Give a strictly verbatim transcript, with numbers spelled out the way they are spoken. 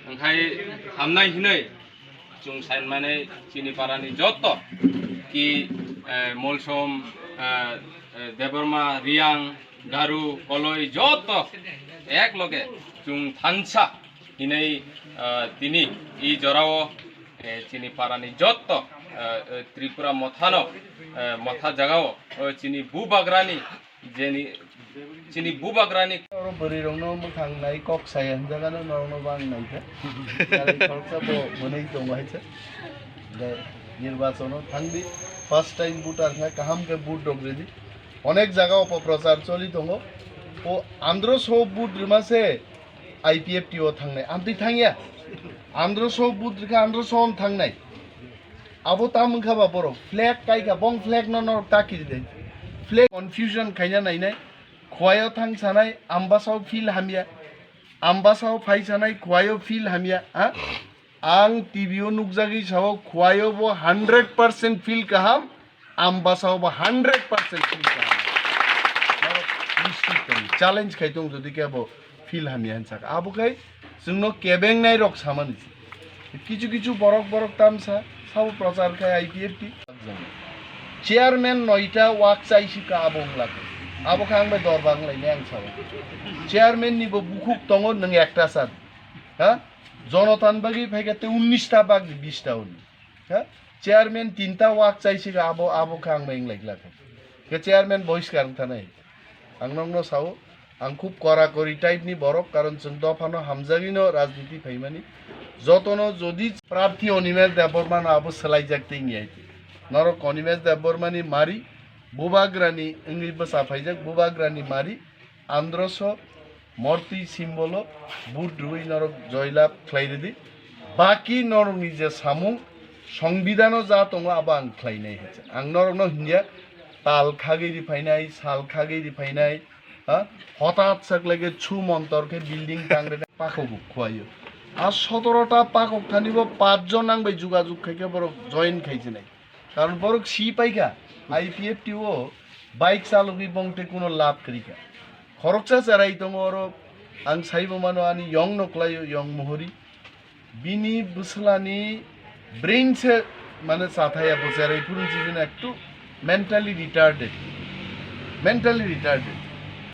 Hwnkhai hamnai hinwi chwng saimani chini parani jotto ki, eh, Molsom, eh, eh, Debbarma, Riyang, Garu, Koloi jotto ek loge chwng thansa hinwi, eh, tini i jorao, eh, chini parani jotto, eh, eh, Tripura mothano, eh, motha jagao, eh, chini bubagrani jeni chini bubagrani. Oro bwrwi rokno mwkhang nai kok saya hwnjagano norokno bang naikha. Nai khoroksa bo mwnwi tongo haisa. Nirbachono thangdi, first time voter kha, kaham khe vote rok ridi. Onek jaga opoprochar choli tongo. O andro so vote rima se I P F T o thangnai. Amtwi thangya. Andro so vote rikha, andro so thangnai. Abo tam wngkha ba borok flag kaikha, bong flag no norok ta kiri de. Flag confusion khaina nainai, Khwaio thang sanai, Ambasao feel hamya, Ambasao phai sanai, Khwaio feel hamya, ha? Ang T V o nukjagwi sao, Khwaio bo hundred percent feel kaham, Ambasao bo hundred percent feel kaham. Norok challenge khai tong jodi khe bo feel hamya hinsa kha. Abo khai chwngno kebengnai rok samani se. Kichu kichu borok borok tamsa sabo prochar khai I P F T. Chairman noita wak chai si ka abo wngla khe. Abo khe ang bai dor bang lai ang sao. Chairman ni bo bukhuk tongo nwng ekta sa. Ha? Jonathan bagwi phai khe te unnish ta bagwi bish ta hwnwi. Ha? Chairman tinta wak chai si ka abo abo khe ang bai wng lai khe. Khe chairman bohiskar wng thanai. Ang nokno sao, ang khub korakori type ni borok, karon chwng dophano hamjagwino rajniti phaimani. Jotono jodi prarthi Animesh Debbarma no abo swlaijak tei wngya hai. Norok Animesh Debbarma ni mari, bubagrani wngwi bwsa phaijak, bubagrani mari, androso, mortwi symbol o, vote rwui norok joylab khlai rwdi. Baki norokni je samung, songbidano ja tongo abo ang khlainai hai. Ang norokno hinya, tal khagwi riphainai, sal khagwi riphainai, ha? Hotat sak lege chu montor khe building tang rwna pakok khwaio. A sotoro ta pakok thani bo pach jon nang bai jugajug khai khe borok join khai sinai. Karon borok si paikha, I P F T o bike chalogwi bongte kuno lab kwrwikha. Khoroksa cherai tongo oro, ang saibo mano ani yong no klaio, yong mohori. Bini bwswlani brain se mane chathaya bo cherai phuru jibini ektu mentally retarded. Mentally retarded.